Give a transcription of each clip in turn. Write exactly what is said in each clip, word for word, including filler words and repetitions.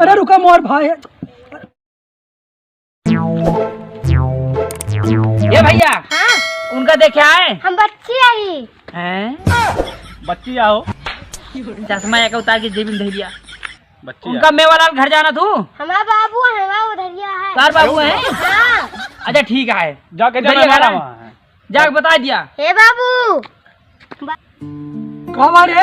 अरे रुका मोर भाई। ये भैया, हाँ। उनका देखे आए? हम बच्ची आई। हैं? बच्ची आओ। चश्मा एक उतार के जेब में धइ लिया। बच्ची उनका आओ। मेवालाल घर जाना तू? हमारा बाबू है, वो उधरिया है। तार बाबू है? हाँ। अच्छा ठीक है। जाके उधरिया जाना घर है? वहाँ है। जाके बता दिया। हे बाबू। बा- का बा रे?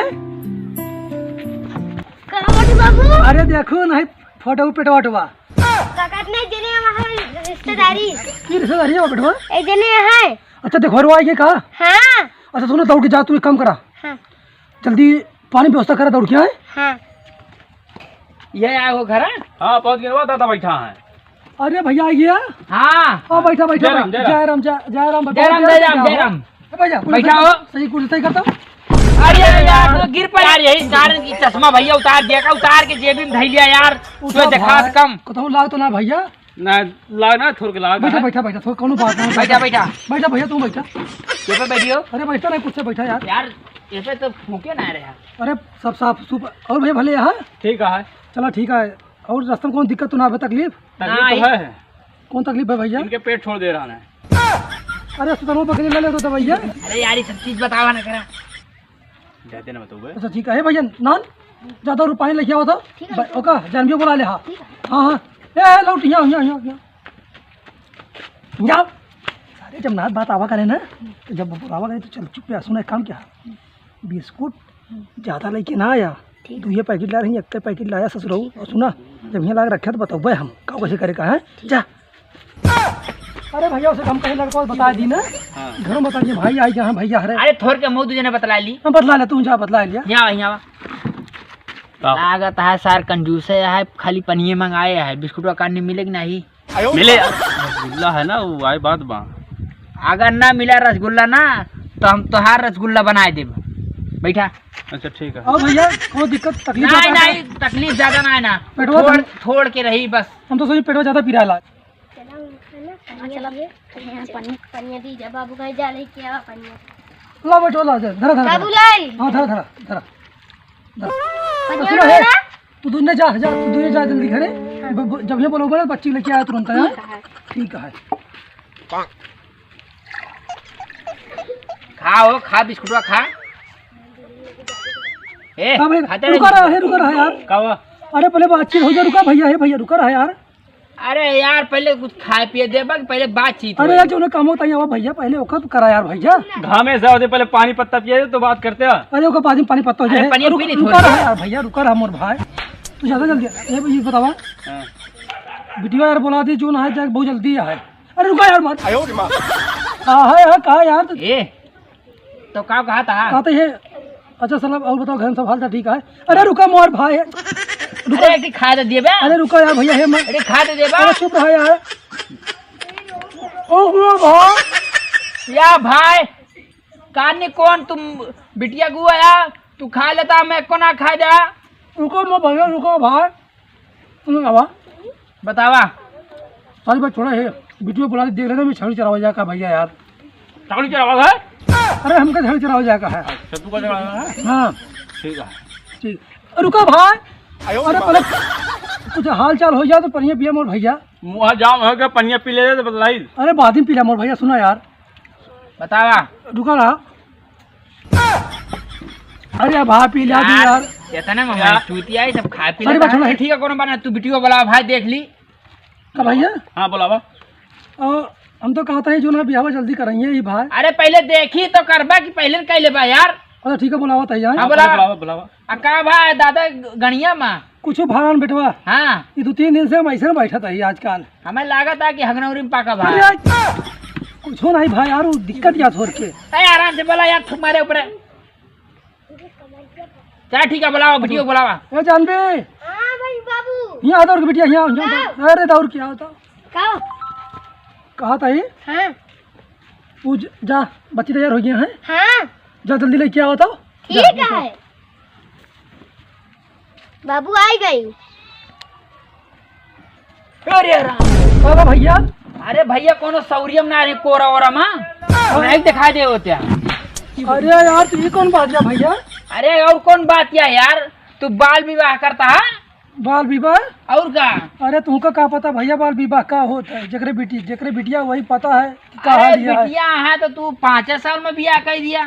का बाटे बाबू? अरे देखो नहीं, फोटो पेटवा उठवा। का कहत नहीं, जने वहाँ रिश्तेदारी। की रिश्तेदारी है बेटवा? एक जने है। अच्छा देखो, रुआ ये का? हाँ। अच्छा सुनो, दौड़ के जा, तू एक काम करा। हाँ। जल्दी पानी व्यवस्था करा, दौड़ के आए। हाँ। ये आए हो घर? हाँ, पहुँच गए, वो दादा बैठा है। अरे भैया, आ गया? हाँ। हाँ, बैठा, बैठा, जय राम, बैठा। जय राम। जय राम, जय, जय राम, बाबा, जय राम, जय जय राम, राम, जय जय राम। राम। ए भैया, बैठा हो। सही कुर्सी सही करता। अरे यार, तो गिर पड़ा यार, यही कारण की चश्मा भैया उतार दिया का, उतार के जेबी में धइ लिया यार। उठा तो देखा भाई। कम। कतहु लाग तो ना भैया? ना, लाग ना, थोड़ के लाग बैठा, है। बैठा, बैठा, थोड़, कौनो बात नहीं। बैठा, बैठा। बैठा भैया, तू बैठा। ये पे बैठियो। अरे बैठा ना, कुर्सी बैठा यार। यार, ये पे तो फूके ना रहे यार। अरे सब साफ सुफ। और भैया भले यहाँ? ठीक है। चला ठीक है। और रास्ता में कौन दिक्कत तो ना है, तकलीफ? तकलीफ तो नहीं। है। कौन तकलीफ है भैया? इनके पेट छोड़ दे रहा है। अरे अस्पताल में पकड़ ले ले तो भैया। अरे यार, ये सब चीज बतावा ना करा। जाते ना बताओ बे। अच्छा ठीक है, हे भैया, नान ज्यादा रुपये लेके आओ तो। ठीक है। ब-, ओका जानवी बुला ले, हाँ। ठीक है। हाँ, हाँ। ए, ए, लौट, यहाँ, यहाँ, यहाँ, यहाँ। यहाँ। सारे जब नाथ बात आवा करे ना, तो जब बुलावा करे तो चल चुप रह, सुना एक काम क्या? बिस्कुट ज्यादा लेके ना आया। ठीक। दुइये पैकेट ला रही, एक पैकेट लाया ससुरऊ। ठीक है। और सुना, जब यहाँ लाग रखे तो बताओ भाई हम, का कैसे करे का है? ठीक। जा। अरे भैया, उसे हम कहे लड़का बता दी ना। हाँ। घर में बता दिए, भाई आई, यहाँ भैया हरे। अरे थोड़ के मुँह दू जने बतला ली। हम बतला ले, तू जा बतला लिया। यहाँ, यहाँ। का? लागत है सार कंजूस है, खाली पनिये मंगाए है, बिस्कुटवा काटने मिले कि नहीं? मिले। रसगुल्ला है ना, वो आई बात बा। अगर ना मिला रसगुल्ला ना, तो हम तोहार रसगुल्ला बनाए देब। बैठा। अच्छा ठीक है। और भैया, कोई दिक्कत तकलीफ नहीं, ज्यादा है? नहीं, तकलीफ ज्यादा ना है ना। पेटवा थोड़, तो थोड़ के रही बस। हम तो सोचे पेटवा ज्यादा पीराला। चला, उनका ना पनिया चला। दिए। पनिया, पनिया। पनिया दी जा बाबू, कहीं जा लेके आवा पनिया। ला बेटवा, ला, जा, धरा, धरा, बाबू धरा। लाई। हाँ, धरा, धरा, धरा। धरा। पनिया सुनो, उठा हे, ना। तू दुनिया जा, जा, तू दुनिया जा जल्दी घरे। हाँ। ब-, ब-, जब ये बोलो बोले, बच्ची लेके आया तुरंत, हाँ? ठीक है। ठीक है। खा हो, खा बिस्कुटवा खा। ए, हाँ भाई, खाते रुका रहे। रहा है, रुका रहा है यार। का हुआ? अरे पहले बातचीत हो जाए, रुका भैया, हे भैया, रुका रहा है यार। अरे यार, पहले कुछ खाए पिए देबा कि पहले बातचीत अरे होई? यार, जो उन्हें काम होता है, वो भैया, पहले ओकर तो करा यार भैया। घामे से होते, पहले पानी पत्ता पिए तो बात करते हैं। अरे ओकर बाद में पानी पत्ता हो अरे जाए। पनिया रुक-, पी ले रुका थोड़ी। रहा यार भैया, रुका रहा मोर भाई। तू ज्यादा जल्दी, ये, ये बतावा। हाँ। बिटिया यार बोला दी, जो ना है, जाके बहुत जल्दी है। अरे रुका यार, मत। आयो रे माँ। हाँ, है, है, कहा यार? ए, तो का कहा था? कहा तो ये, अच्छा, साला, और बताओ, घर में सब हाल चाल ठीक है? अरे रुका मोर भाई, रुका। अरे, एक खा दे दिए बे। अरे रुका यार भैया, हे मत। अरे, खा दे दिए बे। अरे चुप रहा यार। ओ मोर भाई। या भाई, कानी कौन तुम बिटिया को आया? तू खा लेता, मैं को ना खा जा। रुको मोर भैया, रुको भाई। सुनो ना बा। बतावा। सारी बात छोड़ा है, बिटिया बुला के देख लेना, मैं छागड़ी चरावा जाए का भैया यार। छागड़ी चरावा है? अरे हमका छागड़ी चरावा जाए का है। अच्छा, तू का चरावा है? हाँ। ठीक है। ठीक। रुका भाई। आयो अरे बा- पहले कुछ हाल चाल हो जाए तो पनिया पिया मोर भैया। मुँह जाम हो गया, पनिया पी ले तो बतलाई। अरे बाद में पी लिया मोर भैया, सुना यार। बतावा। रुका रहा। अरे भाई पी लिया तू यार, यार। इतने में यार। चूतिया है, सब खा पी अरे लेता बा, है। सुना। ठीक है, कोनो बात ना, तू बिटिया बुला भाई, देख ली। का भैया? हाँ, बुलावा। अ, हम तो कहत रहे जो ना बियाह जल्दी कराइए ही भाई। अरे पहले देखी तो करबा कि पहले न कह लेबा यार। अच्छा ठीक है, बुलावा तैयार। हाँ, हाँ, बुला। बुलावा, बुलावा। आ का भाई दादा गणिया माँ? कुछ भाड़न बेटवा। हाँ। ये दो तीन दिन से हम ऐसे ना बैठा था ये आजकल। हमें लागत है कि हगनौरी में पाका भाई। अरे यार, कुछ नहीं भाई यार, वो दिक्कत क्या छोड़ के। ए, आराम से बोला यार, थूक मारे ऊपर। चल ठीक है, बुलावा, बिटिया बुलावा। ए जानबे। हाँ भाई बाबू। यहाँ आ दौड़ के बिटिया, यहाँ, यहाँ का? दौड़। अरे दौड़ के आओ तो। का? कहा था ये? हाँ। वो ज-, जा, बच्ची तैयार हो गया है। हाँ। जा जल्दी लेके आओ तो। ठीक जा, है। बाबू आई गई। अरे राम। का बा भैया? अरे भैया, कोनो सौरियम ना रही, कोरा ओरा मा। हाँ। नहीं दिखाई दे होते हैं। अरे यार, तो ये कौन बात है भैया? अरे और कौन बात है यार, तू बाल विवाह करता है? बाल विवाह? और का? अरे तुमका का पता भैया, बाल विवाह का होत है? जेकरे बिटी, जेकरे बिटिया वही पता है कि का अरे हाल है। बिटिया है तो तू पाँचे साल में बियाह कर दिया।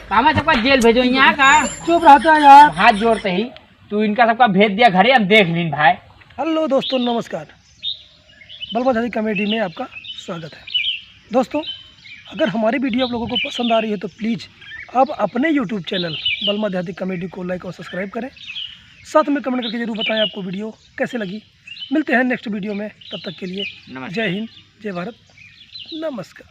कामा सबका जेल भेजो यहाँ का। चुप रहता है यार। हाथ जोड़ते ही तू इनका सबका भेज दिया घरे, हम देख लीन भाई। हेलो दोस्तों, नमस्कार। बलमा देहाती कॉमेडी में आपका स्वागत है। दोस्तों, अगर हमारी वीडियो आप लोगों को पसंद आ रही है तो प्लीज आप अपने यूट्यूब चैनल बलमा देहाती कॉमेडी को लाइक और सब्सक्राइब करें। साथ में कमेंट करके जरूर बताएं आपको वीडियो कैसे लगी। मिलते हैं नेक्स्ट वीडियो में, तब तक के लिए नमस्कार। जय हिंद, जय भारत, नमस्कार।